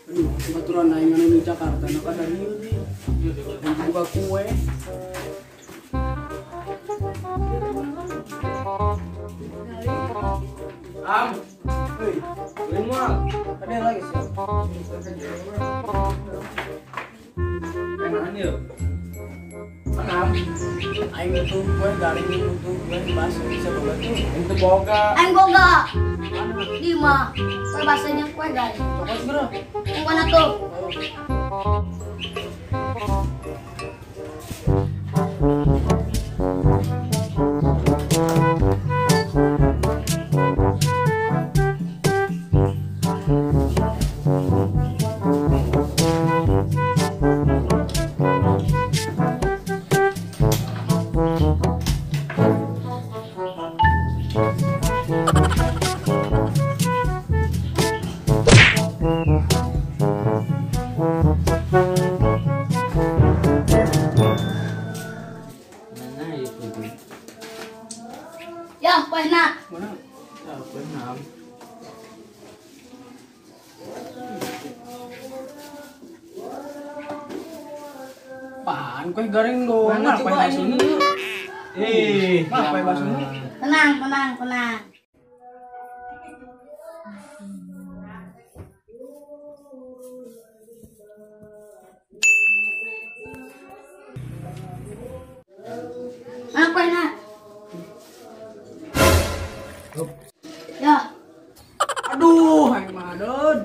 Aduh, baturan aing anu di Jakarta na kada dieu nih. Buka kue. Am, hei, beli mual. Ada lagi sih. Enakan yuk. Enam. Aing itu kue garing itu kue bakso bisa boga tuh. Itu boga. Aing boga. 5. Kue baksonya kue garing. Coklat segera. Yang mana tuh? Ya, kue nak. Mana? Ya, kue nak. Apaan kue garing dong? Mana kue bakso ini? Eh, mana kue bakso ini? Tenang, tenang, tenang. Mana kue nak? Ya. Aduh, aing mah deun.